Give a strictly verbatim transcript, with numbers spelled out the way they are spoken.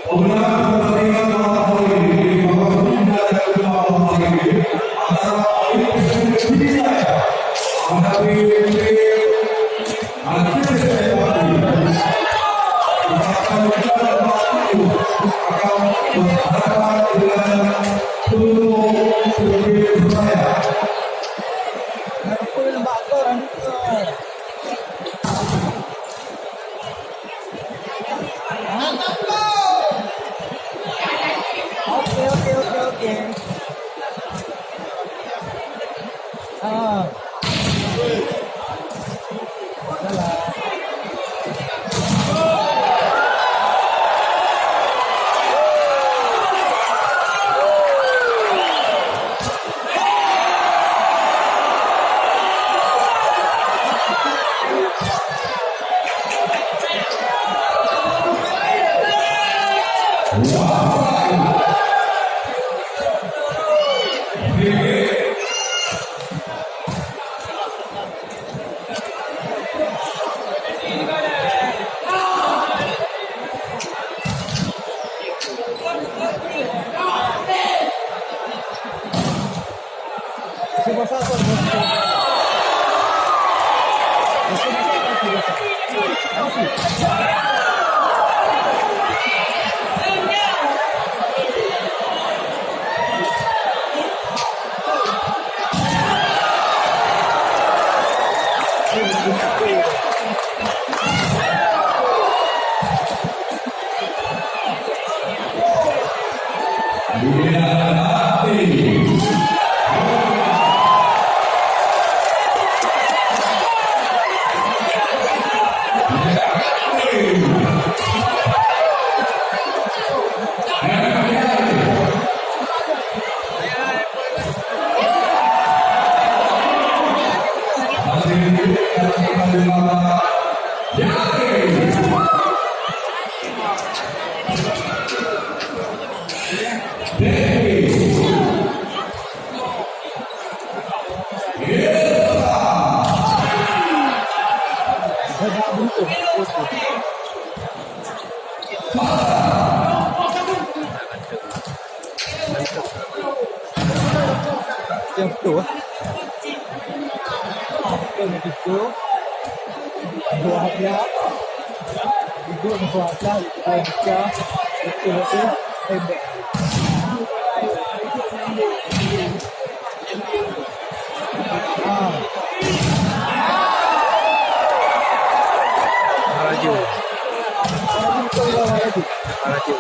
Pemenang pertandingan malam hari ini, bahwa sudah ada dua malam hari ini, antara Olympic Indonesia menghadapi Olympic Aziz Syekh Wali. Akan kita akan berhadapan dengan Tunggu Tunggu Persebaya. Oke, oke, oke, oke. Ah. Salah. Yang betul, eh. Betul, betul. Dua belas. Dua belas, dua belas, dua belas. Betul, betul. Hebat. Ah. Laju. Laju.